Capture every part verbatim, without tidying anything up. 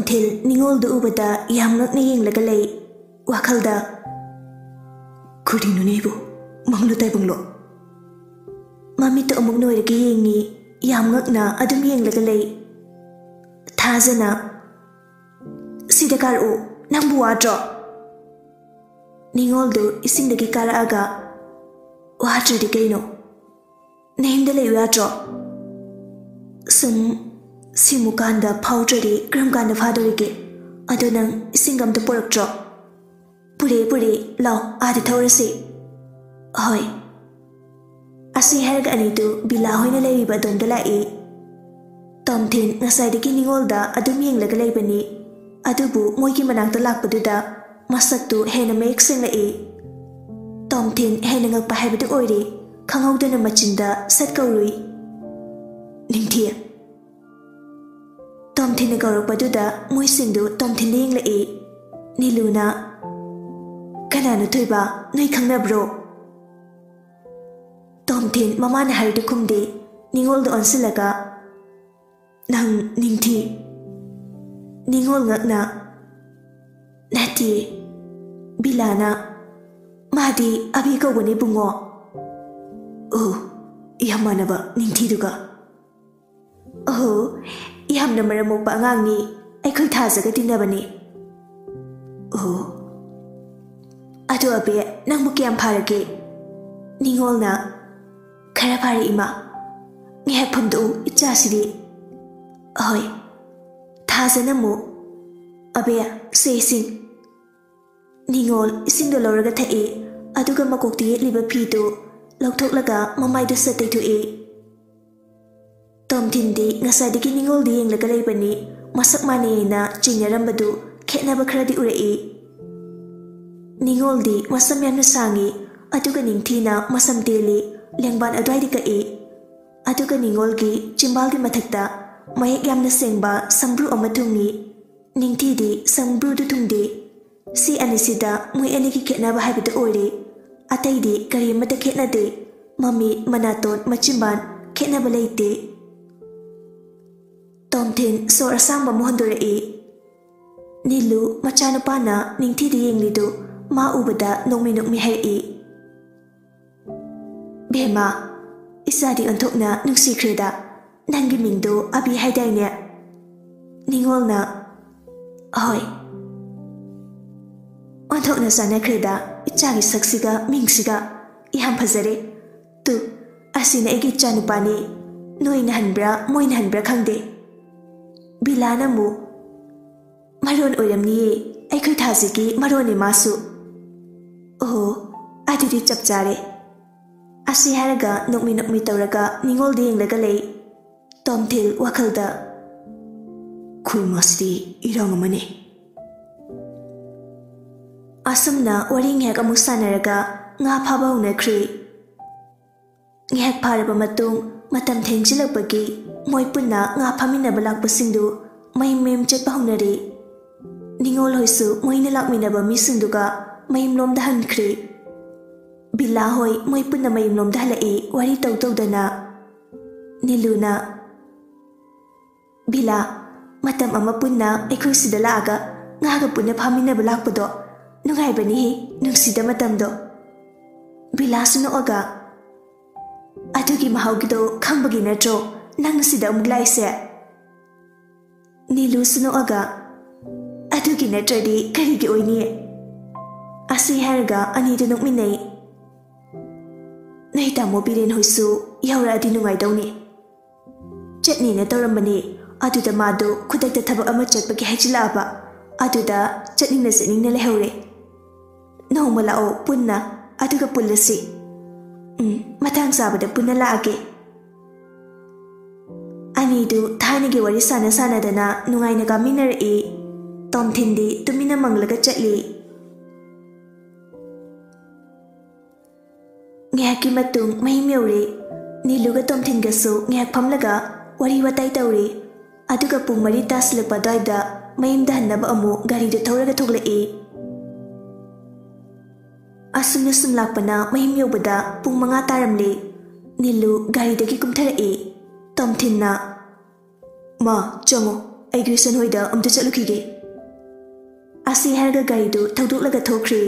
ꯇꯣꯝꯊꯤꯟ ꯅꯤꯉꯣꯜꯗꯨ ꯎꯕꯗ ꯌꯥꯝ ꯉꯛꯅ ꯌꯦꯡꯂꯒ ꯂꯩ꯫ ꯋꯥꯈꯜꯗ, "ꯀꯔꯤꯅꯣꯅꯦ ꯑꯩꯕꯨ? ꯃꯪꯂꯣ ꯇꯥꯏꯕꯪꯂꯣ?" ꯃꯃꯤꯠꯇꯨ ꯑꯃꯨꯛ ꯅꯣꯏꯔꯒ ꯌꯦꯡꯉꯤ꯫ ꯌꯥꯝ ꯉꯛꯅ ꯑꯗꯨꯝ ꯌꯦꯡꯂꯒ ꯂꯩ꯫ ꯊꯥꯖꯅ, "ꯁꯤꯗ ꯀꯥꯔꯛꯎ, ꯅꯪꯕꯨ ꯋꯥꯗ꯭ꯔꯣ?" ꯅꯤꯉꯣꯜꯗꯨ ꯏꯁꯤꯡꯗꯒꯤ ꯀꯥꯔꯛꯑꯒ, "ꯋꯥꯗ꯭ꯔꯗꯤ ꯀꯩꯅꯣ? ꯅꯌꯨꯝꯗ ꯂꯩꯌꯨ ꯌꯥꯗ꯭ꯔꯣ? ꯁꯨꯝ ꯁꯤꯃꯨꯛ ꯀꯥꯟꯗ ꯐꯥꯎꯗ꯭ꯔꯗꯤ ꯀꯔꯝ ꯀꯥꯟꯗ ꯐꯥꯗꯣꯔꯤꯒꯦ? ꯑꯗꯣ ꯅꯪ ꯏꯁꯤꯡ ꯑꯝꯇ ꯄꯨꯔꯛꯇ꯭ꯔꯣ?" "ꯄꯨꯔꯦ, ꯄꯨꯔꯦ, ꯂꯥꯎ, ꯑꯥꯗ ꯊꯧꯔꯁꯤ꯫" "ꯍꯣꯏ꯫" ꯑꯁꯤ ꯍꯥꯏꯔꯒ ꯑꯅꯤꯗꯨ ꯕꯤꯂꯥ ꯍꯣꯏꯅ ꯂꯩꯔꯤꯕ ꯑꯗꯣꯝꯗ ꯂꯥꯛꯏ꯫ ꯇꯣꯝꯊꯤꯟ ꯉꯁꯥꯏꯗꯒꯤ ꯅꯤꯉꯣꯜꯗ ꯑꯗꯨꯝ ꯌꯦꯡꯂꯒ ꯂꯩꯕꯅꯤ꯫ ꯑꯗꯨꯕꯨ ꯃꯣꯏꯒꯤ ꯃꯅꯥꯛꯇ ꯂꯥꯛꯄꯗꯨꯗ ꯃꯁꯛꯇꯨ ꯍꯦꯟꯅ ꯃꯌꯦꯛ ꯁꯦꯡꯂꯛꯏ꯫ ꯇꯣꯝꯊꯤꯟ ꯍꯦꯟꯅ ꯉꯛꯄ ꯍꯥꯏꯕꯗꯨ ꯑꯣꯏꯔꯦ꯫ ꯈꯪꯍꯧꯗꯅ ꯃꯆꯤꯟꯗ ꯁꯠ ꯀꯧꯔꯨꯏ, "ꯅꯤꯡꯊꯤ!" ꯇꯣꯝꯊꯤꯟꯅ ꯀꯧꯔꯛꯄꯗꯨꯗ ꯃꯣꯏꯁꯤꯡꯗꯨ ꯇꯣꯝꯊꯤꯟꯗ ꯌꯦꯡꯂꯛꯏ꯫ ꯅꯤꯂꯨꯅ, "ꯀꯅꯥꯅꯣ ꯊꯣꯏꯕ? ꯅꯣꯏ ꯈꯪꯅꯕ꯭ꯔꯣ?" ꯇꯣꯝꯊꯤꯟ ꯃꯃꯥꯅ ꯍꯥꯏꯔꯤꯗꯨ ꯈꯨꯝꯗꯦ꯫ ꯅꯤꯉꯣꯜꯗ ꯑꯣꯟꯁꯤꯜꯂꯒ, "ꯅꯪ ꯅꯤꯡꯊꯤ?" ꯅꯤꯉꯣꯜ ꯉꯛꯅ, "ꯅꯠꯇꯦ, ꯕꯤꯂꯥꯅ, ꯃꯥꯗꯤ ꯑꯕꯤ ꯀꯧꯕꯅꯦ ꯕꯨꯡꯉꯣ꯫" "ꯑꯣ, ꯌꯥꯝ ꯃꯥꯟꯅꯕ ꯅꯤꯡꯊꯤꯗꯨꯒ꯫" "ꯑꯣꯍꯣ, ꯌꯥꯝꯅ ꯃꯔꯝ ꯃꯣꯛꯄ ꯑꯉꯥꯡꯅꯤ꯫ ꯑꯩꯈꯣꯏ ꯊꯥꯖꯒ ꯇꯤꯟꯅꯕꯅꯤ꯫" "ꯑꯣꯍꯣ꯫ ꯑꯗꯣ ꯑꯕꯦ, ꯅꯪꯕꯨ ꯀꯌꯥꯝ ꯐꯥꯔꯒꯦ?" ꯅꯤꯉꯣꯜꯅ, "ꯈꯔ ꯐꯥꯔꯦ ꯏꯃꯥ꯫ ꯉꯥꯏꯍꯥꯛ ꯐꯝꯗꯣꯛꯎ, ꯏꯆꯥꯁꯤꯗꯤ꯫" "ꯑꯍꯣꯏ꯫" ꯊꯥꯖꯅ ꯑꯃꯨꯛ, "ꯑꯕꯦ, ꯁꯦ ꯏꯁꯤꯡ꯫" ꯅꯤꯉꯣꯜ ꯏꯁꯤꯡꯗꯣ ꯂꯧꯔꯒ ꯊꯛꯏ꯫ ꯑꯗꯨꯒ ꯃꯀꯣꯛꯇ ꯌꯦꯠꯂꯤꯕ ꯐꯤꯗꯨ ꯂꯧꯊꯣꯛꯂꯒ ꯃꯃꯥꯏꯗꯨ ꯁꯠ ꯇꯩꯊꯣꯛꯏ꯫ ꯇꯣꯝꯊꯤꯟꯗꯤ ꯉꯁꯥꯏꯗꯒꯤ ꯅꯤꯉꯣꯜꯗ ꯌꯦꯡꯂꯒ ꯂꯩꯕꯅꯤ꯫ ꯃꯁꯛ ꯃꯥꯟꯅꯩꯅ ꯆꯤꯡꯅꯔꯝꯕꯗꯨ ꯈꯦꯠꯅꯕ ꯈꯔꯗꯤ ꯎꯔꯛꯏ꯫ ꯅꯤꯉꯣꯜꯗꯤ ꯃꯁꯝ ꯌꯥꯝꯅ ꯁꯥꯡꯉꯤ, ꯑꯗꯨꯒ ꯅꯤꯡꯊꯤꯅ ꯃꯁꯝ ꯇꯦꯜꯂꯤ, ꯂꯦꯡꯕꯥꯟ ꯑꯗꯨꯋꯥꯏꯗ ꯀꯛꯏ꯫ ꯑꯗꯨꯒ ꯅꯤꯉꯣꯜꯒꯤ ꯆꯤꯝꯕꯥꯜꯒꯤ ꯃꯊꯛꯇ ꯃꯌꯦꯛ ꯌꯥꯝꯅ ꯁꯦꯡꯕ ꯁꯝꯕ꯭ꯔꯨ ꯑꯃ ꯊꯨꯡꯉꯤ꯫ ꯅꯤꯡꯊꯤꯗꯤ ꯁꯝꯕ꯭ꯔꯨꯗꯨ ꯊꯨꯡꯗꯦ꯫ ꯁꯤ ꯑꯅꯤꯁꯤꯗ ꯃꯣꯏ ꯑꯅꯤꯒꯤ ꯈꯦꯠꯅꯕ ꯍꯥꯏꯕꯗꯨ ꯑꯣꯏꯔꯦ꯫ ꯑꯇꯩꯗꯤ ꯀꯔꯤꯃꯠꯇ ꯈꯦꯠꯅꯗꯦ꯫ ꯃꯃꯤꯠ, ꯃꯅꯥꯇꯣꯟ, ꯃꯆꯤꯟꯕꯥꯟ ꯈꯦꯠꯅꯕ ꯂꯩꯇꯦ꯫ ꯇꯣꯝꯊꯤꯟ ꯁꯣꯔ ꯑꯁꯥꯡꯕ ꯑꯃ ꯍꯣꯟꯗꯣꯔꯛꯏ꯫ ꯅꯤꯂꯨ ꯃꯆꯥꯅꯨꯄꯥꯅ ꯅꯤꯡꯊꯤꯗ ꯌꯦꯡꯂꯤꯗꯨ ꯃꯥ ꯎꯕꯗ ꯅꯣꯛꯃꯤ ꯅꯣꯛꯃꯤ ꯍꯥꯏꯔꯛꯏ, "ꯕꯦꯝꯃ, ꯏꯆꯥꯗꯤ ꯑꯣꯟꯊꯣꯛꯅ ꯅꯨꯡꯁꯤꯈ꯭ꯔꯦꯗ꯫ ꯅꯪꯒꯤ ꯃꯤꯡꯗꯨ ꯑꯕꯤ ꯍꯥꯏꯗꯥꯏꯅꯦ?" ꯅꯤꯉꯣꯜꯅ, "ꯍꯣꯏ꯫ ꯑꯣꯟꯊꯣꯛꯅ ꯆꯥꯟꯅꯈ꯭ꯔꯦꯗ, ꯏꯆꯥꯒꯤ ꯁꯛꯁꯤꯒ ꯃꯤꯡꯁꯤꯒ꯫ ꯌꯥꯝ ꯐꯖꯔꯦ꯫ ꯇꯨ, ꯑꯁꯤꯅ ꯑꯩꯒꯤ ꯏꯆꯥꯅꯨꯄꯥꯅꯤ꯫ ꯅꯣꯏꯅ ꯍꯟꯕ꯭ꯔꯥ, ꯃꯣꯏꯅ ꯍꯟꯕ꯭ꯔꯥ ꯈꯪꯗꯦ꯫" ꯕꯤꯂꯥꯅ ꯑꯃꯨꯛ, "ꯃꯔꯣꯟ ꯑꯣꯏꯔꯝꯅꯤꯌꯦ, ꯑꯩꯈꯣꯏ ꯊꯥꯖꯤꯒꯤ ꯃꯔꯣꯟꯅꯦ ꯃꯥꯁꯨ꯫" "ꯑꯣ, ꯑꯗꯨꯗꯤ ꯆꯞ ꯆꯥꯔꯦ꯫" ꯑꯁꯤ ꯍꯥꯏꯔꯒ ꯅꯣꯛꯃꯤ ꯅꯣꯛꯃꯤ ꯇꯧꯔꯒ ꯅꯤꯉꯣꯜꯗ ꯌꯦꯡꯂꯒ ꯂꯩ꯫ ꯇꯣꯝꯊꯤꯜ ꯋꯥꯈꯜꯗ, "ꯈꯨꯜ ꯃꯁꯤꯗꯤ ꯏꯔꯥꯡ ꯑꯃꯅꯤ꯫" ꯑꯁꯨꯝꯅ ꯋꯥꯔꯤ ꯉꯥꯏꯍꯥꯛ ꯑꯃꯨꯛ ꯁꯥꯟꯅꯔꯒ ꯉꯥ ꯐꯥꯕ ꯍꯧꯅꯈ꯭ꯔꯦ꯫ ꯉꯥꯏꯍꯥꯛ ꯐꯥꯔꯕ ꯃꯇꯨꯡ, ꯃꯇꯝ ꯊꯦꯡꯖꯤꯜꯂꯛꯄꯒꯤ ꯃꯣꯏ ꯄꯨꯟꯅ ꯉꯥ ꯐꯥꯃꯤꯟꯅꯕ ꯂꯥꯛꯄꯁꯤꯡꯗꯨ ꯃꯌꯨꯝ ꯃꯌꯨꯝ ꯆꯠꯄ ꯍꯧꯅꯔꯦ꯫ ꯅꯤꯉꯣꯜ ꯍꯣꯏꯁꯨ ꯃꯣꯏꯅ ꯂꯥꯛꯃꯤꯟꯅꯕ ꯃꯤꯁꯤꯡꯗꯨꯒ ꯃꯌꯨꯝꯂꯣꯝꯗ ꯍꯟꯈ꯭ꯔꯦ꯫ ꯕꯤꯂꯥ ꯍꯣꯏ ꯃꯣꯏ ꯄꯨꯟꯅ ꯃꯌꯨꯝꯂꯣꯝꯗ ꯍꯜꯂꯛꯏ, ꯋꯥꯔꯤ ꯇꯧ ꯇꯧꯗꯅ꯫ ꯅꯤꯂꯨꯅ, "ꯕꯤꯂꯥ, ꯃꯇꯝ ꯑꯃ ꯄꯨꯟꯅ ꯑꯩꯈꯣꯏ ꯁꯤꯗ ꯂꯥꯛꯑꯒ ꯉꯥꯒ ꯄꯨꯟꯅ ꯐꯥꯃꯤꯟꯅꯕ ꯂꯥꯛꯄꯗꯣ ꯅꯨꯡꯉꯥꯏꯕꯅꯤꯍꯦ, ꯅꯨꯡꯁꯤꯗ ꯃꯇꯝꯗꯣ꯫" ꯕꯤꯂꯥꯁꯨ ꯅꯣꯛꯑꯒ, "ꯑꯗꯨꯒꯤ ꯃꯍꯥꯎꯒꯤꯗꯣ ꯈꯪꯕꯒꯤ ꯅꯠꯇ꯭ꯔꯣ ꯅꯪ ꯁꯤꯗ ꯑꯃꯨꯛ ꯂꯥꯛꯏꯁꯦ?" ꯅꯤꯂꯨꯁꯨ ꯅꯣꯛꯑꯒ, "ꯑꯗꯨꯒꯤ ꯅꯠꯇ꯭ꯔꯗꯤ ꯀꯔꯤꯒꯤ ꯑꯣꯏꯅꯤ?" ꯑꯁꯤ ꯍꯥꯏꯔꯒ ꯑꯅꯤꯗꯨ ꯅꯣꯛꯃꯤꯟꯅꯩ꯫ "ꯅꯣꯏ ꯇꯥꯃꯣ ꯕꯤꯔꯦꯟ ꯍꯣꯏꯁꯨ ꯌꯧꯔꯛꯑꯗꯤ ꯅꯨꯡꯉꯥꯏꯗꯧꯅꯤ꯫ ꯆꯠꯅꯤꯅ ꯇꯧꯔꯝꯕꯅꯤ, ꯑꯗꯨꯗ ꯃꯥꯗꯣ ꯈꯨꯗꯛꯇ ꯊꯕꯛ ꯑꯃ ꯆꯠꯄꯒꯤ ꯍꯥꯏꯖꯤꯜꯂꯛꯑꯕ, ꯑꯗꯨꯗ ꯆꯠꯅꯤꯡꯅ ꯆꯠꯅꯤꯡꯅ ꯂꯩꯍꯧꯔꯦ꯫ ꯅꯣꯡꯃ ꯂꯥꯛꯑꯣ ꯄꯨꯟꯅ, ꯑꯗꯨꯒ ꯄꯨꯜꯂꯁꯤ꯫" "ꯎꯝ, ꯃꯇꯥꯡ ꯆꯥꯕꯗ ꯄꯨꯟꯅ ꯂꯥꯛꯑꯒꯦ꯫" ꯑꯅꯤꯗꯨ ꯊꯥꯏꯅꯒꯤ ꯋꯥꯔꯤ ꯁꯥꯟꯅ ꯁꯥꯟꯅꯗꯅ ꯅꯨꯡꯉꯥꯏꯅ ꯀꯥꯃꯤꯟꯅꯔꯛꯏ꯫ ꯇꯣꯝꯊꯤꯟꯗꯤ ꯇꯨꯃꯤꯟꯅ ꯃꯪꯂꯒ ꯆꯠꯂꯤ꯫ ꯉꯥꯏꯍꯥꯛꯀꯤ ꯃꯇꯨꯡ ꯃꯌꯨꯝ ꯌꯧꯔꯦ꯫ ꯅꯤꯂꯨꯒ ꯇꯣꯝꯊꯤꯟꯒꯁꯨ ꯉꯥꯏꯍꯥꯛ ꯐꯝꯂꯒ ꯋꯥꯔꯤ ꯋꯥꯇꯥꯏ ꯇꯧꯔꯦ꯫ ꯑꯗꯨꯒ ꯄꯨꯡ ꯃꯔꯤ ꯇꯥꯁꯤꯜꯂꯛꯄ ꯑꯗꯨꯋꯥꯏꯗ ꯃꯌꯨꯝꯗ ꯍꯟꯅꯕ ꯑꯃꯨꯛ ꯒꯥꯔꯤꯗꯨ ꯊꯧꯔꯒ ꯊꯣꯛꯂꯛꯏ꯫ ꯑꯁꯨꯝꯅ ꯁꯨꯝ ꯂꯥꯛꯄꯅ ꯃꯌꯨꯝ ꯌꯧꯕꯗ ꯄꯨꯡ ꯃꯉꯥ ꯇꯥꯔꯝꯂꯦ꯫ ꯅꯤꯂꯨ ꯒꯥꯔꯤꯗꯒꯤ ꯀꯨꯝꯊꯔꯛꯏ꯫ ꯇꯣꯝꯊꯤꯟꯅ, "ꯃꯥ, ꯆꯪꯉꯣ, ꯑꯩ ꯒ꯭ꯔꯤꯁꯟ ꯍꯣꯏꯗ ꯑꯝꯇ ꯆꯠꯂꯨꯈꯤꯒꯦ꯫" ꯑꯁꯤ ꯍꯥꯏꯔꯒ ꯒꯥꯔꯤꯗꯨ ꯊꯧꯗꯣꯛꯂꯒ ꯊꯣꯛꯈ꯭ꯔꯦ꯫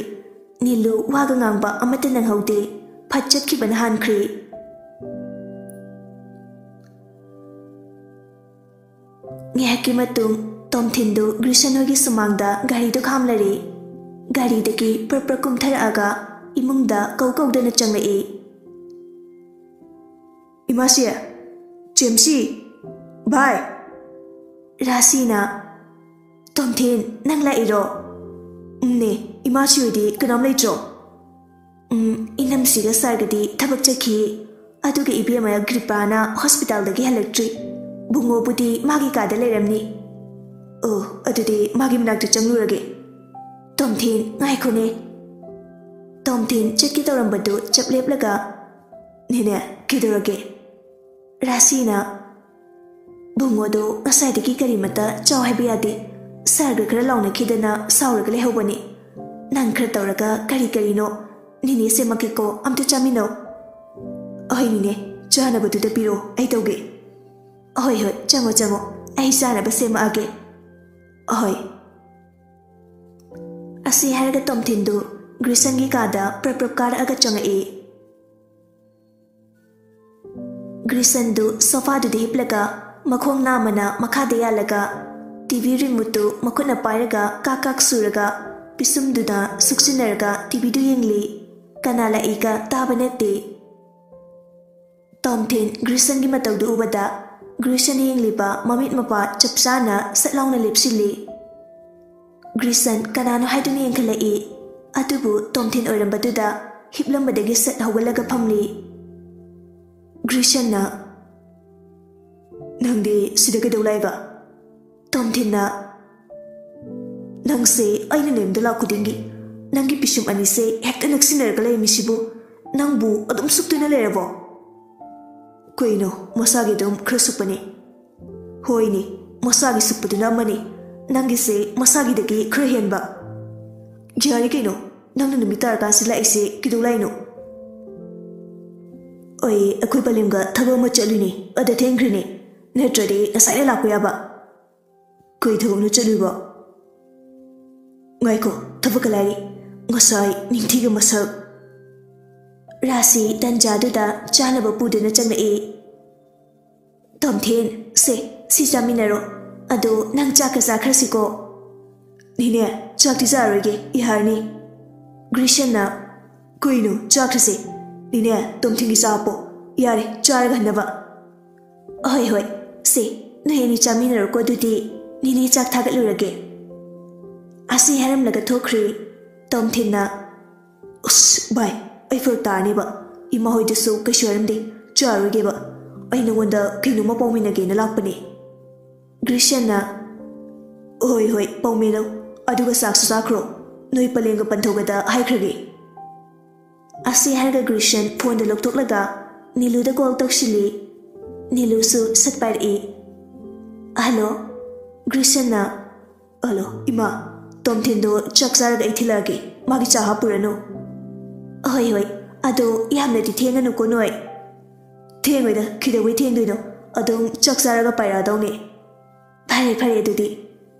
ꯅꯤꯂꯨ ꯋꯥꯒ ꯉꯥꯡꯕ ꯑꯃꯠꯇ ꯅꯪꯍꯧꯗꯦ꯫ ꯐꯠ ꯆꯠꯈꯤꯕꯅ ꯍꯥꯟꯈ꯭ꯔꯦ꯫ ꯉꯥꯏꯍꯥꯛꯀꯤ ꯃꯇꯨꯡ ꯇꯣꯝꯊꯤꯟꯗꯨ ꯒ꯭ꯔꯤꯁꯟ ꯍꯣꯏꯒꯤ ꯁꯨꯃꯥꯡꯗ ꯒꯥꯔꯤꯗꯨ ꯈꯥꯝꯂꯔꯦ꯫ ꯒꯥꯔꯤꯗꯒꯤ ꯄ꯭ꯔꯞ ꯄ꯭ꯔꯞ ꯀꯨꯝꯊꯔꯛꯑꯒ ꯏꯃꯨꯡꯗ ꯀꯧ ꯀꯧꯗꯅ ꯆꯪꯂꯛꯏ꯫ "ꯏꯃꯥꯁꯤ, ꯆꯦꯝꯁꯤ, ꯚꯥꯏ!" ꯔꯥꯁꯤꯅ, "ꯇꯣꯝꯊꯤꯟ, ꯅꯪ ꯂꯥꯛꯏꯔꯣ?" "ꯎꯝꯅꯦ, ꯏꯃꯥꯁꯤ ꯍꯣꯏꯗꯤ ꯀꯅꯥꯝ ꯂꯩꯇ꯭ꯔꯣ?" "ꯎꯝ, ꯏꯅꯝꯁꯤꯒ ꯁꯥꯔꯒꯗꯤ ꯊꯕꯛ ꯆꯠꯈꯤ, ꯑꯗꯨꯒ ꯏꯕꯦꯝꯃ ꯒ꯭ꯔꯤꯄꯥꯅ ꯍꯣꯁꯄꯤꯇꯥꯜꯗꯒꯤ ꯍꯜꯂꯛꯇ꯭ꯔꯤ꯫ ꯕꯨꯡꯉꯣꯕꯨꯗꯤ ꯃꯥꯒꯤ ꯀꯥꯗ ꯂꯩꯔꯝꯅꯤ꯫ ꯑꯣ, ꯑꯗꯨꯗꯤ ꯃꯥꯒꯤ ꯃꯅꯥꯛꯇ ꯆꯪꯂꯨꯔꯒꯦ꯫ ꯇꯣꯝꯊꯤꯟ, ꯉꯥꯏꯈꯣꯅꯦ꯫" ꯇꯣꯝꯊꯤꯟ ꯆꯠꯀꯦ ꯇꯧꯔꯝꯕꯗꯨ ꯆꯞ ꯂꯦꯞꯂꯒ, "ꯅꯦꯅꯦ, ꯀꯩꯗꯧꯔꯒꯦ?" ꯔꯥꯁꯤꯅ, "ꯕꯨꯡꯉꯣꯗꯣ ꯉꯁꯥꯏꯗꯒꯤ ꯀꯔꯤꯃꯠꯇ ꯆꯥꯎ ꯍꯥꯏꯕ ꯌꯥꯗꯦ꯫ ꯁꯥꯔꯒ ꯈꯔ ꯂꯥꯎꯅꯈꯤꯗꯅ ꯁꯥꯎꯔꯒ ꯂꯩꯍꯧꯕꯅꯤ꯫ ꯅꯪ ꯈꯔ ꯇꯧꯔꯒ ꯀꯔꯤ ꯀꯔꯤꯅꯣ ꯅꯤꯅꯦ ꯁꯦꯝꯃꯛꯀꯦꯀꯣ, ꯑꯝꯇ ꯆꯥꯃꯤꯟꯅꯧ꯫" "ꯑꯍꯣꯏ ꯅꯤꯅꯦ, ꯆꯥꯅꯕꯗꯨꯗ ꯄꯤꯔꯛꯑꯣ, ꯑꯩ ꯇꯧꯒꯦ꯫" "ꯑꯍꯣꯏ ꯍꯣꯏ, ꯆꯪꯉꯣ ꯆꯪꯉꯣ, ꯑꯩ ꯆꯥꯅꯕ ꯁꯦꯝꯃꯛꯑꯒꯦ꯫" "ꯑꯍꯣꯏ꯫" ꯑꯁꯤ ꯍꯥꯏꯔꯒ ꯇꯣꯝꯊꯤꯟꯗꯨ ꯒ꯭ꯔꯤꯁꯟꯒꯤ ꯀꯥꯗ ꯄ꯭ꯔꯞ ꯄ꯭ꯔꯞ ꯀꯥꯔꯛꯑꯒ ꯆꯪꯉꯛꯏ꯫ ꯒ꯭ꯔꯤꯁꯟꯗꯨ ꯁꯣꯐꯥꯗꯨꯗ ꯍꯤꯞꯂꯒ ꯃꯈꯣꯡ ꯅꯥꯝꯃꯅ ꯃꯈꯥꯗ ꯌꯥꯜꯂꯒ ꯇꯤ ꯚꯤ ꯔꯤꯃꯣꯠꯇꯨ ꯃꯈꯨꯠꯅ ꯄꯥꯏꯔꯒ ꯀꯥꯛ ꯀꯥꯛ ꯁꯨꯔꯒ ꯄꯤꯁꯨꯝꯗꯨꯅ ꯁꯨꯛꯆꯤꯟꯅꯔꯒ ꯇꯤ ꯚꯤꯗꯨ ꯌꯦꯡꯂꯤ꯫ ꯀꯅꯥ ꯂꯥꯛꯏꯒ ꯇꯥꯕ ꯅꯠꯇꯦ꯫ ꯇꯣꯝꯊꯤꯟ ꯒ꯭ꯔꯤꯁꯟꯒꯤ ꯃꯇꯧꯗꯨ ꯎꯕꯗ ꯒ꯭ꯔꯤꯁꯟ ꯌꯦꯡꯂꯤꯕ ꯃꯃꯤꯠ ꯃꯄꯥ ꯆꯞ ꯆꯥꯅ ꯁꯠ ꯂꯥꯎꯅ ꯂꯦꯞꯁꯤꯜꯂꯤ꯫ ꯒ꯭ꯔꯤꯁꯟ ꯀꯅꯥꯅꯣ ꯍꯥꯏꯗꯨꯅ ꯌꯦꯡꯈꯠꯂꯛꯏ꯫ ꯑꯗꯨꯕꯨ ꯇꯣꯝꯊꯤꯟ ꯑꯣꯏꯔꯝꯕꯗꯨꯗ ꯍꯤꯞꯂꯝꯕꯗꯒꯤ ꯁꯠ ꯍꯧꯒꯠꯂꯒ ꯐꯝꯂꯤ꯫ ꯒ꯭ꯔꯤꯁꯟꯅ, "ꯅꯪꯗꯤ ꯁꯤꯗ ꯀꯩꯗꯧ ꯂꯥꯛꯏꯕ?" ꯇꯣꯝꯊꯤꯟꯅ, "ꯅꯪꯁꯦ ꯑꯩꯅ ꯅꯌꯨꯝꯗ ꯂꯥꯛ ꯈꯨꯗꯤꯡꯒꯤ ꯅꯪꯒꯤ ꯄꯤꯁꯨꯝ ꯑꯅꯤꯁꯦ ꯍꯦꯛꯇ ꯅꯛꯁꯤꯟꯅꯔꯒ ꯂꯩꯔꯝꯃꯤꯁꯤꯕꯨ ꯅꯪꯕꯨ ꯑꯗꯨꯝ ꯁꯨꯛꯇꯨꯅ ꯂꯩꯔꯕꯣ?" "ꯀꯩꯅꯣ, ꯃꯁꯥꯒꯤ ꯑꯗꯨꯝ ꯈꯔ ꯁꯨꯛꯄꯅꯤ꯫" "ꯍꯣꯏꯅꯦ, ꯃꯁꯥꯒꯤ ꯁꯨꯛꯄꯗꯨꯅ ꯑꯃꯅꯤ, ꯅꯪꯒꯤꯁꯦ ꯃꯁꯥꯒꯤꯗꯒꯤ ꯈꯔ ꯍꯦꯟꯕ꯫" "ꯌꯥꯔꯦ ꯀꯩꯅꯣ, ꯅꯪꯅ ꯅꯨꯃꯤꯠ ꯇꯥꯔꯀꯥꯟꯁꯤ ꯂꯥꯛꯏꯁꯦ ꯀꯩꯗꯧ ꯂꯥꯛꯏꯅꯣ?" "ꯑꯩ ꯑꯩꯈꯣꯏ ꯄꯂꯦꯝꯒ ꯊꯕꯛ ꯑꯃ ꯆꯠꯂꯨꯏꯅꯦ, ꯑꯗ ꯊꯦꯡꯈ꯭ꯔꯤꯅꯦ, ꯅꯠꯇ꯭ꯔꯗꯤ ꯉꯁꯥꯏꯅ ꯂꯥꯛꯄ ꯌꯥꯕ꯫" "ꯀꯩ ꯊꯕꯛꯅꯣ ꯆꯠꯂꯨꯏꯕ?" ꯉꯥꯏꯈꯣ, ꯊꯕꯛꯀ ꯂꯥꯏꯔꯤ꯫ ꯉꯁꯥꯏ ꯅꯤꯡꯊꯤꯒ ꯃꯁꯛ꯫ ꯔꯥꯁꯤ ꯇꯟꯖꯥꯗꯨꯗ ꯆꯥꯅꯕ ꯄꯨꯗꯨꯅ ꯆꯪꯂꯛꯏ꯫ "ꯇꯣꯝꯊꯤꯟ, ꯁꯦ, ꯁꯤ ꯆꯥꯃꯤꯟꯅꯔꯣ꯫ ꯑꯗꯣ ꯅꯪ ꯆꯥꯛꯀ ꯆꯥꯈ꯭ꯔꯁꯤꯀꯣ?" "ꯅꯦꯅꯦ, ꯆꯥꯛꯇꯤ ꯆꯥꯔꯣꯏꯒꯦ, ꯌꯥꯔꯅꯤ꯫" ꯒ꯭ꯔꯤꯁꯟꯅ, "ꯀꯩꯅꯣ, ꯆꯥꯈ꯭ꯔꯁꯦ꯫ ꯅꯦꯅꯦ, ꯇꯣꯝꯊꯤꯟꯒꯤ ꯆꯥ ꯍꯥꯞꯄꯣ꯫ ꯌꯥꯔꯦ, ꯆꯥꯔꯒ ꯍꯟꯅꯕ꯫" "ꯍꯣꯏ, ꯍꯣꯏ, ꯁꯦ, ꯅꯣꯏ ꯑꯅꯤ ꯆꯥꯃꯤꯟꯅꯔꯣꯀꯣ, ꯑꯗꯨꯗꯤ ꯅꯦꯅꯦ ꯆꯥꯛ ꯊꯥꯒꯠꯂꯨꯔꯒꯦ꯫" ꯑꯁꯤ ꯍꯥꯏꯔꯝꯂꯒ ꯊꯣꯛꯈ꯭ꯔꯦ꯫ ꯇꯣꯝꯊꯤꯟꯅ, "ꯑꯁ, ꯚꯥꯏ, ꯑꯩ ꯐꯔꯛ ꯇꯥꯔꯅꯦꯕ꯫ ꯏꯃꯥ ꯍꯣꯏꯗꯁꯨ ꯀꯩꯁꯨ ꯍꯥꯏꯔꯝꯗꯦ, ꯆꯥꯔꯣꯏꯒꯦꯕ꯫ ꯑꯩ ꯅꯉꯣꯟꯗ ꯀꯩꯅꯣꯝꯃ ꯄꯥꯎꯃꯤꯟꯅꯒꯦꯅ ꯂꯥꯛꯄꯅꯦ꯫" ꯒ꯭ꯔꯤꯁꯟꯅ, "ꯍꯣꯏ, ꯍꯣꯏ, ꯄꯥꯎꯃꯤꯟꯅꯧ꯫ ꯑꯗꯨꯒ ꯆꯥꯛꯁꯨ ꯆꯥꯈ꯭ꯔꯣ꯫ ꯅꯣꯏ ꯄꯂꯦꯝꯒ ꯄꯟꯊꯧꯒꯗ ꯍꯥꯏꯈ꯭ꯔꯒꯦ꯫" ꯑꯁꯤ ꯍꯥꯏꯔꯒ ꯒ꯭ꯔꯤꯁꯟ ꯐꯣꯟꯗꯨ ꯂꯧꯊꯣꯛꯂꯒ ꯅꯤꯂꯨꯗ ꯀꯣꯜ ꯇꯧꯁꯤꯜꯂꯤ꯫ ꯅꯤꯂꯨꯁꯨ ꯁꯠ ꯄꯥꯏꯔꯛꯏ꯫ "ꯍꯜꯂꯣ꯫" ꯒ꯭ꯔꯤꯁꯟꯅ, "ꯍꯜꯂꯣ, ꯏꯃꯥ, ꯇꯣꯝꯊꯤꯟꯗꯣ ꯆꯥꯛ ꯆꯥꯔꯒ ꯑꯩ ꯊꯤꯜꯂꯛꯑꯒꯦ꯫ ꯃꯥꯒꯤ ꯆꯥ ꯍꯥꯞꯄꯨꯔꯅꯨ꯫" "ꯍꯣꯏ, ꯍꯣꯏ, ꯑꯗꯣ ꯌꯥꯝꯅꯗꯤ ꯊꯦꯡꯉꯅꯨꯀꯣ ꯅꯣꯏ꯫" "ꯊꯦꯡꯉꯣꯏꯗ, ꯀꯩꯗꯧꯕꯩ ꯊꯦꯡꯗꯣꯏꯅꯣ? ꯑꯗꯨꯝ ꯆꯥꯛ ꯆꯥꯔꯒ ꯄꯥꯏꯔꯛꯑꯗꯧꯅꯦ꯫" "ꯐꯔꯦ, ꯐꯔꯦ ꯑꯗꯨꯗꯤ꯫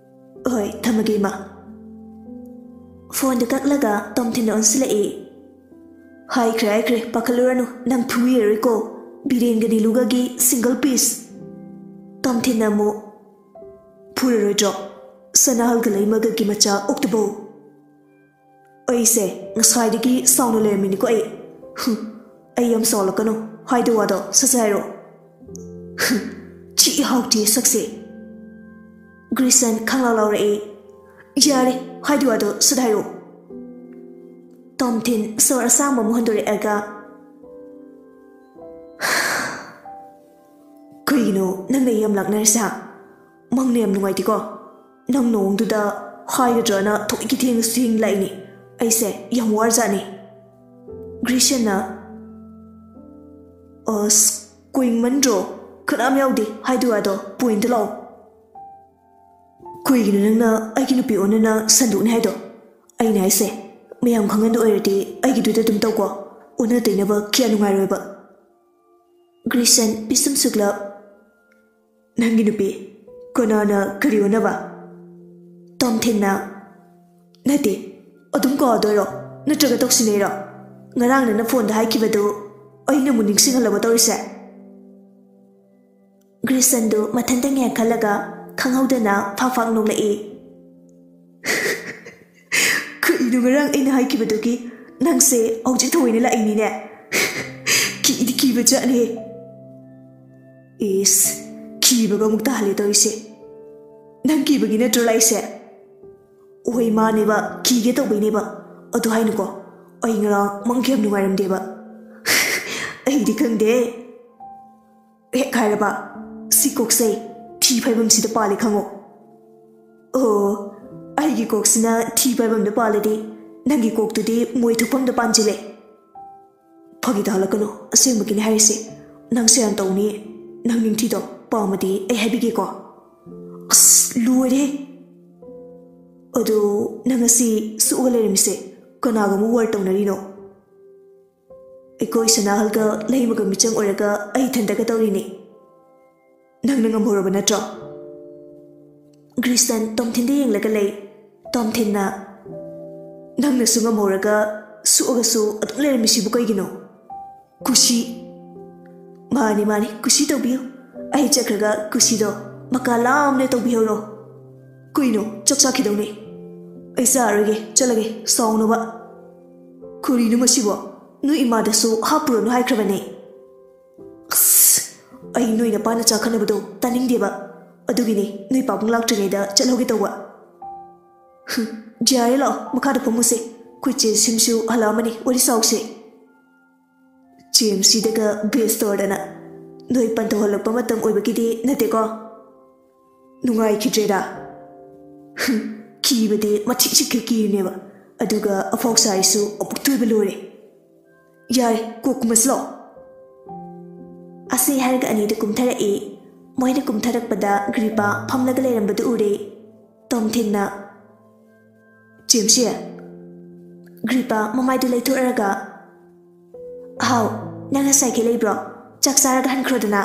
ꯍꯣꯏ, ꯊꯝꯃꯒꯦ, ꯏꯃꯥ꯫" ꯐꯣꯟꯗꯨ ꯀꯛꯂꯒ ꯇꯣꯝꯊꯤꯟꯗ ꯑꯣꯟꯁꯤꯜꯂꯛꯏ꯫ "ꯍꯥꯏꯈ꯭ꯔꯦ, ꯍꯥꯏꯈ꯭ꯔꯦ, ꯄꯥꯈꯠꯂꯨꯔꯅꯨ, ꯅꯪ ꯐꯨꯕꯤꯔꯔꯣꯏꯀꯣ꯫ ꯕꯤꯔꯦꯟꯒ ꯅꯤꯂꯨꯒꯒꯤ single piece꯫" ꯇꯣꯝꯊꯤꯟꯅ ꯑꯃꯨꯛ, "ꯐꯨꯔꯔꯣꯏꯗ꯭ꯔꯣ? ꯁꯅꯥꯍꯜꯒ ꯂꯩꯃꯒꯒꯤ ꯃꯆꯥ ꯑꯣꯛꯇꯨꯕꯧ꯫" "ꯑꯩꯁꯦ ꯉꯁꯥꯏꯗꯒꯤ ꯁꯥꯎꯅ ꯂꯩꯔꯝꯃꯤꯅꯤꯀꯣ ꯑꯩ꯫ ꯍꯨꯝ, ꯑꯩ ꯌꯥꯝ ꯁꯥꯎꯂꯛꯀꯅꯨ, ꯍꯥꯏꯗꯣ ꯋꯥꯗꯣ ꯁꯠ ꯁꯠ ꯍꯥꯏꯔꯛꯑꯣ꯫" "ꯍꯨꯝ, ꯆꯤ ꯍꯥꯎꯇꯦ ꯁꯛꯁꯦ꯫" ꯒ꯭ꯔꯤꯁꯟ ꯈꯪꯂꯥꯎ ꯂꯥꯎꯔꯛꯏ꯫ "ꯌꯥꯔꯦ, ꯍꯥꯏꯗꯣ ꯋꯥꯗꯣ ꯁꯠ ꯍꯥꯏꯔꯛꯑꯣ꯫" ꯇꯣꯝꯊꯤꯟ ꯁꯣꯔ ꯑꯁꯥꯡꯕ ꯑꯃ ꯍꯣꯟꯗꯣꯔꯛꯑꯒ, "ꯀꯩꯒꯤꯅꯣ ꯅꯪꯅ ꯑꯩ ꯌꯥꯝ ꯂꯥꯛꯅꯔꯤꯁꯦ, ꯍꯥ? ꯃꯪꯅ ꯌꯥꯝ ꯅꯨꯡꯉꯥꯏꯇꯦꯀꯣ꯫ ꯅꯪ ꯅꯑꯣꯡꯗꯨꯗ ꯍꯥꯏꯒꯗ꯭ꯔꯅ ꯊꯑꯣꯏꯀꯤ ꯊꯦꯡꯉꯁꯨ ꯊꯦꯡꯅ ꯂꯥꯛꯏꯅꯤ꯫ ꯑꯩꯁꯦ ꯌꯥꯝ ꯋꯥꯔꯖꯥꯠꯅꯤ꯫" ꯒ꯭ꯔꯤꯁꯟꯅ, "ꯑꯁ, ꯀꯨꯏꯃꯟꯗ꯭ꯔꯣ? ꯀꯅꯥꯝ ꯌꯥꯎꯗꯦ, ꯍꯥꯏꯗꯣ ꯋꯥꯗꯣ ꯄꯣꯏꯟꯇ ꯂꯥꯛꯑꯣ꯫" "ꯀꯩꯒꯤꯅꯣ ꯅꯪꯅ ꯑꯩꯒꯤ ꯅꯨꯄꯤ ꯑꯣꯟꯅꯅ ꯁꯟꯗꯣꯛꯅꯤ ꯍꯥꯏꯗꯣ? ꯑꯩꯅ ꯍꯥꯏꯁꯦ, ꯃꯌꯥꯝ ꯈꯪꯍꯟꯗ ꯑꯣꯏꯔꯗꯤ ꯑꯩꯒꯤꯗꯨꯗ ꯑꯗꯨꯝ ꯇꯧꯀꯣ꯫ ꯑꯣꯟꯅ ꯇꯩꯅꯕ ꯀꯌꯥ ꯅꯨꯡꯉꯥꯏꯔꯣꯏꯕ꯫" ꯒ꯭ꯔꯤꯁꯟ ꯄꯤꯁꯨꯝ ꯁꯨꯛꯂꯞ, "ꯅꯪꯒꯤ ꯅꯨꯄꯤ? ꯀꯅꯥꯅ ꯀꯔꯤ ꯑꯣꯟꯅꯕ?" ꯇꯣꯝꯊꯤꯟꯅ, ꯅꯠꯇꯦ, ꯑꯗꯨꯝ ꯀꯥꯎꯗꯣꯏꯔꯣ? ꯅꯠꯇ꯭ꯔꯒ ꯇꯧꯁꯤꯟꯅꯩꯔꯣ? ꯉꯔꯥꯡ ꯅꯪꯅ ꯐꯣꯟꯗ ꯍꯥꯏꯈꯤꯕꯗꯨ ꯑꯩꯅ ꯑꯃꯨꯛ ꯅꯤꯡꯁꯤꯡꯍꯜꯂꯕ ꯇꯧꯔꯤꯁꯦ? ꯒ꯭ꯔꯤꯁꯟꯗꯨ ꯃꯊꯟꯇ ꯉꯥꯏꯍꯥꯛ ꯈꯜꯂꯒ ꯈꯪꯍꯧꯗꯅ ꯐꯥꯛ ꯐꯥꯛ ꯅꯣꯛꯂꯛꯏ꯫ ꯀꯔꯤꯅꯣ ꯉꯔꯥꯡ ꯑꯩꯅ ꯍꯥꯏꯈꯤꯕꯗꯨꯒꯤ ꯅꯪꯁꯦ ꯍꯧꯖꯤꯛ ꯊꯑꯣꯏꯅ ꯂꯥꯛꯏꯅꯤꯅꯦ? ꯀꯤꯗꯤ ꯀꯤꯕ ꯖꯥꯠꯅꯦ꯫ ꯏꯁ, ꯀꯤꯕꯒ ꯑꯃꯨꯛ ꯇꯥꯍꯜꯂꯦ ꯇꯧꯔꯤꯁꯦ꯫ ꯅꯪ ꯀꯤꯕꯒꯤ ꯅꯠꯇ꯭ꯔꯣ ꯂꯥꯛꯏꯁꯦ? ꯍꯣꯏ, ꯃꯥꯅꯦꯕ, ꯀꯤꯒꯦ ꯇꯧꯕꯩꯅꯦꯕ꯫ ꯑꯗꯨ ꯍꯥꯏꯅꯨꯀꯣ, ꯑꯩ ꯉꯔꯥꯡ ꯃꯪ ꯀꯌꯥꯝ ꯅꯨꯡꯉꯥꯏꯔꯝꯗꯦꯕ꯫ ꯑꯩꯗꯤ ꯈꯪꯗꯦ꯫ ꯍꯦꯛ ꯍꯥꯏꯔꯕ, ꯁꯤ ꯀꯣꯛꯁꯦ ꯊꯤ ꯐꯥꯏꯕꯝꯁꯤꯗ ꯄꯥꯜꯂꯦ ꯈꯪꯉꯣ꯫ ꯑꯣ, ꯑꯩꯒꯤ ꯀꯣꯛꯁꯤꯅ ꯊꯤ ꯐꯥꯏꯕꯝꯗ ꯄꯥꯜꯂꯗꯤ ꯅꯪꯒꯤ ꯀꯣꯛꯇꯨꯗꯤ ꯃꯣꯏ ꯊꯨꯞꯐꯝꯗ ꯄꯥꯟꯁꯤꯜꯂꯦ꯫ ꯐꯥꯒꯤ ꯇꯥꯍꯜꯂꯛꯀꯅꯨ, ꯑꯁꯦꯡꯕꯒꯤꯅꯦ ꯍꯥꯏꯔꯤꯁꯦ꯫ ꯅꯪ ꯁꯦꯔꯥꯟ ꯇꯧꯅꯤ, ꯅꯪ ꯅꯤꯡꯊꯤꯗꯣ꯫ ꯄꯥꯝꯃꯗꯤ ꯑꯩ ꯍꯥꯏꯕꯤꯒꯦꯀꯣ꯫ ꯑꯁ, ꯂꯣꯏꯔꯦ꯫ ꯑꯗꯣ ꯅꯪ ꯉꯁꯤ ꯁꯨꯛꯑꯒ ꯂꯩꯔꯝꯃꯤꯁꯦ ꯀꯅꯥꯒ ꯑꯃꯨꯛ ꯋꯥꯔ ꯇꯧꯅꯔꯤꯅꯣ? ꯑꯩꯈꯣꯏ ꯁꯅꯥꯍꯜꯒ ꯂꯩꯃꯒ ꯃꯤꯆꯪ ꯑꯣꯏꯔꯒ ꯑꯩ ꯏꯊꯟꯇꯒ ꯇꯧꯔꯤꯅꯦ꯫ ꯅꯪꯅ ꯉꯝꯍꯧꯔꯕ ꯅꯠꯇ꯭ꯔꯣ? ꯒ꯭ꯔꯤꯁꯟ ꯇꯣꯝꯊꯤꯟꯗ ꯌꯦꯡꯂꯒ ꯂꯩ꯫ ꯇꯣꯝꯊꯤꯟꯅ, "ꯅꯪꯅꯁꯨ ꯉꯝꯍꯧꯔꯒ ꯁꯨꯛꯑꯒꯁꯨ ꯑꯗꯨꯝ ꯂꯩꯔꯝꯃꯤꯁꯤꯕꯨ ꯀꯩꯒꯤꯅꯣ? ꯀꯨꯁꯤ꯫" "ꯃꯥꯅꯤ, ꯃꯥꯅꯤ, ꯀꯨꯁꯤ ꯇꯧꯕꯤꯌꯨ꯫ ꯑꯩ ꯆꯠꯈ꯭ꯔꯒ ꯀꯨꯁꯤꯗꯣ ꯃꯀꯥ ꯂꯥꯝꯅ ꯇꯧꯕꯤꯍꯧꯔꯣ꯫" "ꯀꯩꯅꯣ, ꯆꯥꯛ ꯆꯥꯈꯤꯗꯧꯅꯦ꯫" "ꯑꯩ ꯆꯥꯔꯔꯣꯏꯒꯦ, ꯆꯠꯂꯒꯦ, ꯁꯥꯎꯅꯣꯕ꯫" "ꯀꯔꯤꯅꯣ ꯃꯁꯤꯕꯣ? ꯅꯣꯏ ꯏꯃꯥꯗꯁꯨ ꯍꯥꯞꯄꯨꯔꯅꯨ ꯍꯥꯏꯈ꯭ꯔꯕꯅꯦ꯫" "ꯑꯁ, ꯑꯩ ꯅꯣꯏ ꯅꯄꯥꯅ ꯆꯥꯛ ꯈꯠꯅꯕꯗꯣ ꯇꯥꯅꯤꯡꯗꯦꯕ꯫ ꯑꯗꯨꯒꯤꯅꯦ ꯅꯣꯏ ꯄꯥꯕꯨꯡ ꯂꯥꯛꯇ꯭ꯔꯤꯉꯩꯗ ꯆꯠꯍꯧꯒꯦ ꯇꯧꯕ꯫" "ꯍꯨꯝ, ꯌꯥꯔꯦ, ꯂꯥꯛꯑꯣ, ꯃꯈꯥꯗ ꯐꯝꯃꯨꯁꯦ꯫ ꯑꯩꯈꯣꯏ ꯆꯦ ꯁꯤꯝꯁꯨ ꯍꯜꯂꯛꯑꯝꯃꯅꯤ, ꯋꯥꯔꯤ ꯁꯥꯎꯁꯦ꯫" ꯆꯦꯝꯁꯤꯗꯒ ꯕꯦꯁ ꯇꯧꯔꯗꯅ꯫ "ꯅꯣꯏ ꯄꯟꯊꯧꯍꯜꯂꯛꯄ ꯃꯇꯝ ꯑꯣꯏꯕꯒꯤꯗꯤ ꯅꯠꯇꯦꯀꯣ?" "ꯅꯨꯡꯉꯥꯏꯈꯤꯗ꯭ꯔꯦꯗ꯫" "ꯍꯨꯝ, ꯀꯤꯕꯗꯤ ꯃꯊꯤꯁꯤꯈꯩ ꯀꯤꯔꯤꯅꯦꯕ, ꯑꯗꯨꯒ ꯑꯐꯥꯎ ꯁꯥꯔꯤꯁꯨ ꯑꯃꯨꯛ ꯇꯣꯏꯕ ꯂꯣꯏꯔꯦ꯫ ꯌꯥꯔꯦ, ꯀꯣꯛ ꯀꯨꯝꯃꯁꯤ ꯂꯥꯛꯑꯣ꯫" ꯑꯁꯤ ꯍꯥꯏꯔꯒ ꯑꯅꯤꯗꯨ ꯀꯨꯝꯊꯔꯛꯏ꯫ ꯃꯣꯏꯅ ꯀꯨꯝꯊꯔꯛꯄꯗ ꯒ꯭ꯔꯤꯄꯥ ꯐꯝꯂꯒ ꯂꯩꯔꯝꯕꯗꯨ ꯎꯔꯦ꯫ ꯇꯣꯝꯊꯤꯟꯅ, "ꯆꯦꯝꯁꯤ꯫" ꯒ꯭ꯔꯤꯄꯥ ꯃꯃꯥꯏꯗꯨ ꯂꯩꯊꯣꯛꯂꯒ, "ꯍꯥꯎ, ꯅꯪ ꯉꯁꯥꯏꯈꯩ ꯂꯩꯕ꯭ꯔꯣ? ꯆꯥꯛ ꯆꯥꯔꯒ ꯍꯟꯈ꯭ꯔꯣꯗꯅ꯫"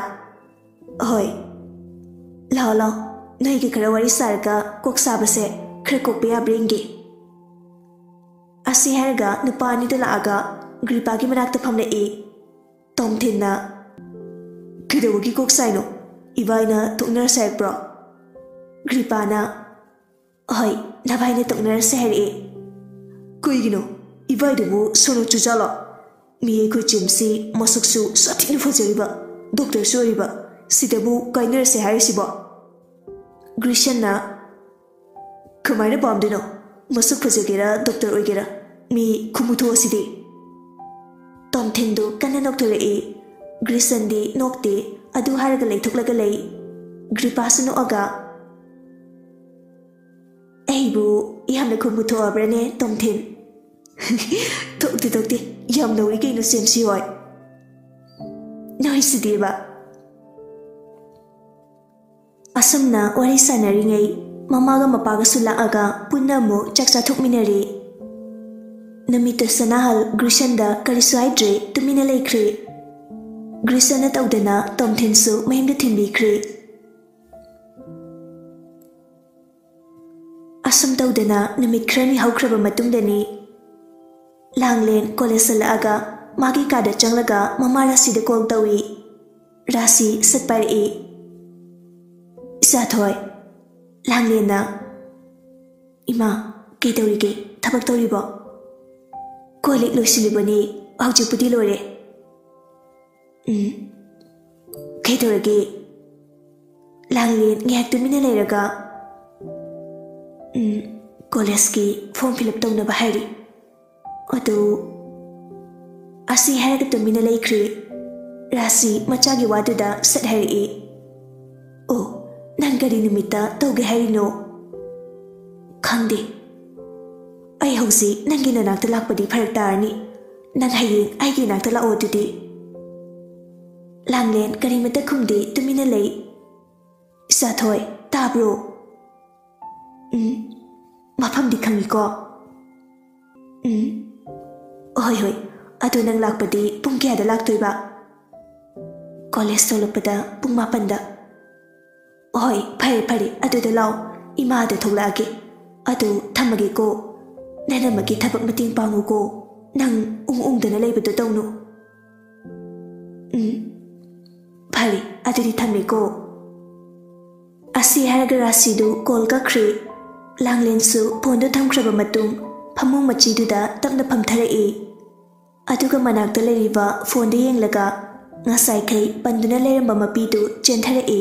"ꯍꯣꯏ꯫" "ꯂꯥꯛꯑꯣ, ꯂꯥꯛꯑꯣ, ꯅꯣꯏꯒꯤ ꯈꯔ ꯋꯥꯔꯤ ꯁꯥꯔꯒ ꯀꯣꯛ ꯁꯥꯕꯁꯦ ꯈꯔ ꯀꯣꯛꯄ ꯌꯥꯕ꯭ꯔꯥ ꯌꯦꯡꯒꯦ꯫" ꯑꯁꯤ ꯍꯥꯏꯔꯒ ꯅꯨꯄꯥ ꯑꯅꯤꯗꯣ ꯂꯥꯛꯑꯒ ꯒ꯭ꯔꯤꯄꯥꯒꯤ ꯃꯅꯥꯛꯇ ꯐꯝꯂꯛꯏ꯫ ꯇꯣꯝꯊꯤꯟꯅ, "ꯀꯩꯗꯧꯕꯒꯤ ꯀꯣꯛ ꯁꯥꯏꯅꯣ? ꯏꯕꯥꯏꯅ ꯇꯣꯛꯅꯔꯁꯦ ꯍꯥꯏꯔꯛꯄ꯭ꯔꯣ?" ꯒ꯭ꯔꯤꯄꯥꯅ, "ꯍꯣꯏ, ꯅꯚꯥꯏꯅ ꯇꯣꯛꯅꯔꯁꯦ ꯍꯥꯏꯔꯛꯑꯦ꯫" "ꯀꯩꯒꯤꯅꯣ? ꯏꯕꯥꯏꯗꯨꯕꯨ ꯁꯣꯅꯣ ꯆꯨꯖꯥꯠꯂꯣ? ꯃꯤ ꯑꯩꯈꯣꯏ ꯖꯦꯝꯁꯁꯤ ꯃꯁꯛꯁꯨ ꯁꯥꯊꯤꯅ ꯐꯖꯔꯤꯕ, ꯗꯣꯛꯇꯔꯁꯨ ꯑꯣꯏꯔꯤꯕ, ꯁꯤꯗꯕꯨ ꯀꯥꯏꯅꯔꯁꯦ ꯍꯥꯏꯔꯤꯁꯤꯕꯣ?" ꯒ꯭ꯔꯤꯁꯟꯅ, "ꯀꯃꯥꯏꯅ ꯄꯥꯝꯗꯣꯏꯅꯣ? ꯃꯁꯛ ꯐꯖꯒꯦꯔꯥ, ꯗꯣꯛꯇꯔ ꯑꯣꯏꯒꯦꯔꯥ, ꯃꯤ ꯈꯨꯃꯨꯊꯣꯛ ꯑꯁꯤꯗꯤ!" ꯇꯣꯝꯊꯤꯟꯗꯨ ꯀꯟꯅ ꯅꯣꯛꯊꯣꯔꯛꯏ꯫ ꯒ꯭ꯔꯤꯁꯟꯗꯤ ꯅꯣꯛꯇꯦ, ꯑꯗꯨ ꯍꯥꯏꯔꯒ ꯂꯩꯊꯣꯛꯂꯒ ꯂꯩ꯫ ꯒ꯭ꯔꯤꯄꯥꯁꯨ ꯅꯣꯛꯑꯒ, "ꯑꯩꯕꯨ ꯌꯥꯝꯅ ꯈꯨꯃꯨꯊꯣꯛꯑꯕ꯭ꯔꯅꯦ, ꯇꯣꯝꯊꯤꯟ?" "ꯊꯣꯛꯇꯦ, ꯊꯣꯛꯇꯦ꯫ ꯌꯥꯝ ꯅꯧꯔꯤ ꯀꯩꯅꯣ, ꯁꯦꯝꯁꯤ ꯍꯣꯏ꯫ ꯅꯣꯏꯁꯤꯗꯤꯕ꯫" ꯑꯁꯨꯝꯅ ꯋꯥꯔꯤ ꯁꯥꯟꯅꯔꯤꯉꯩ, ꯃꯃꯥꯒ ꯃꯄꯥꯒꯁꯨ ꯂꯥꯛꯑꯒ ꯄꯨꯟꯅ ꯑꯃꯨꯛ ꯆꯥꯛ ꯆꯥꯊꯣꯛꯃꯤꯟꯅꯔꯦ꯫ ꯅꯨꯃꯤꯠꯇꯨ ꯁꯅꯥꯍꯜ ꯒ꯭ꯔꯤꯁꯟꯗ ꯀꯔꯤꯁꯨ ꯍꯥꯏꯗ꯭ꯔꯦ, ꯇꯨꯃꯤꯟꯅ ꯂꯩꯈ꯭ꯔꯦ꯫ ꯒ꯭ꯔꯤꯁꯟꯅ ꯇꯧꯗꯅ ꯇꯣꯝꯊꯤꯟꯁꯨ ꯃꯌꯨꯝꯗ ꯊꯤꯟꯕꯤꯈ꯭ꯔꯦ꯫ ꯑꯁꯨꯝ ꯇꯧꯗꯅ ꯅꯨꯃꯤꯠ ꯈꯔꯅꯤ ꯍꯧꯈ꯭ꯔꯕ ꯃꯇꯨꯡꯗꯅꯤ, ꯂꯥꯡꯂꯦꯟ ꯀꯣꯂꯦꯖ ꯍꯜꯂꯛꯑꯒ ꯃꯥꯒꯤ ꯀꯥꯗ ꯆꯪꯂꯒ ꯃꯃꯥ ꯔꯥꯁꯤꯗ ꯀꯣꯜ ꯇꯧꯏ꯫ ꯔꯥꯁꯤ ꯁꯠ ꯄꯥꯏꯔꯛꯏ꯫ "ꯏꯆꯥꯊꯣꯏ꯫" ꯂꯥꯡꯂꯦꯟꯅ, "ꯏꯃꯥ, ꯀꯩꯗꯧꯔꯤꯒꯦ? ꯊꯕꯛ ꯇꯧꯔꯤꯕꯣ?" "ꯀꯣꯜ ꯂꯤꯛ ꯂꯣꯏꯁꯤꯜꯂꯤꯕꯅꯤ, ꯍꯧꯖꯤꯛꯄꯨꯗꯤ ꯂꯣꯏꯔꯦ꯫" "ꯎꯝ, ꯀꯩꯗꯧꯔꯒꯦ?" ꯂꯥꯡꯂꯦꯟ ꯉꯥꯏꯍꯥꯛ ꯇꯨꯃꯤꯟꯅ ꯂꯩꯔꯒ, "ꯎꯝ, ꯀꯣꯂꯦꯖꯀꯤ ꯐꯣꯔꯝ ꯐꯤꯜ ꯑꯞ ꯇꯧꯅꯕ ꯍꯥꯏꯔꯤ꯫" ꯑꯗꯨ, ꯑꯁꯤ ꯍꯥꯏꯔꯒ ꯇꯨꯃꯤꯟꯅ ꯂꯩꯈ꯭ꯔꯦ꯫ ꯔꯥꯁꯤ ꯃꯆꯥꯒꯤ ꯋꯥꯗꯨꯗ ꯁꯠ ꯍꯥꯏꯔꯛꯏ, "ꯑꯣ, ꯅꯪ ꯀꯔꯤ ꯅꯨꯃꯤꯠꯇ ꯇꯧꯒꯦ ꯍꯥꯏꯔꯤꯅꯣ?" "ꯈꯪꯗꯦ꯫ ꯑꯩ ꯍꯧꯖꯤꯛ ꯅꯪꯒꯤ ꯅꯅꯥꯛꯇ ꯂꯥꯛꯄꯗꯤ ꯐꯔꯛ ꯇꯥꯔꯅꯤ꯫ ꯅꯪ ꯍꯌꯦꯡ ꯑꯩꯒꯤ ꯅꯥꯛꯇ ꯂꯥꯛꯑꯣ ꯑꯗꯨꯗꯤ꯫" ꯂꯥꯡꯂꯦꯟ ꯀꯔꯤꯃꯠꯇ ꯈꯨꯝꯗꯦ, ꯇꯨꯃꯤꯟꯅ ꯂꯩ꯫ "ꯏꯆꯥꯊꯣꯏ, ꯇꯥꯕ꯭ꯔꯣ?" "ꯎꯝ, ꯃꯐꯝꯗꯤ ꯈꯪꯉꯤꯀꯣ?" "ꯎꯝ, ꯍꯣꯏ, ꯍꯣꯏ꯫ ꯑꯗꯣ ꯅꯪ ꯂꯥꯛꯄꯗꯤ ꯄꯨꯡ ꯀꯌꯥꯗ ꯂꯥꯛꯇꯣꯏꯕ?" "ꯀꯣꯂꯦꯖ ꯊꯣꯛꯂꯛꯄꯗ ꯄꯨꯡ ꯃꯥꯄꯟꯗ꯫" "ꯍꯣꯏ, ꯐꯔꯦ, ꯐꯔꯦ, ꯑꯗꯨꯗ ꯂꯥꯛꯑꯣ꯫ ꯏꯃꯥꯗ ꯊꯣꯛꯂꯛꯑꯒꯦ꯫ ꯑꯗꯨ ꯊꯝꯃꯒꯦꯀꯣ꯫" ꯅꯅꯝꯃꯒꯤ ꯊꯕꯛ ꯃꯇꯦꯡ ꯄꯥꯡꯉꯨꯀꯣ꯫ ꯅꯪ ꯎꯪ ꯎꯪꯗꯅ ꯂꯩꯕꯗꯣ ꯇꯧꯅꯨ꯫ ꯎꯝ, ꯐꯔꯦ, ꯑꯗꯨꯗꯤ ꯊꯝꯃꯦꯀꯣ꯫ ꯑꯁꯤ ꯍꯥꯏꯔꯒ ꯔꯥꯁꯤꯗꯨ ꯀꯣꯜ ꯀꯛꯈ꯭ꯔꯦ꯫ ꯂꯥꯡꯂꯦꯟꯁꯨ ꯐꯣꯟꯗꯨ ꯊꯝꯈ꯭ꯔꯕ ꯃꯇꯨꯡ ꯐꯃꯨꯡ ꯃꯆꯤꯗꯨꯗ ꯇꯞꯅ ꯐꯝꯊꯔꯛꯏ꯫ ꯑꯗꯨꯒ ꯃꯅꯥꯛꯇ ꯂꯩꯔꯤꯕ ꯐꯣꯟꯗ ꯌꯦꯡꯂꯒ ꯉꯁꯥꯏꯈꯩ ꯄꯟꯗꯨꯅ ꯂꯩꯔꯝꯕ ꯃꯄꯤꯗꯨ ꯆꯦꯟꯊꯔꯛꯏ꯫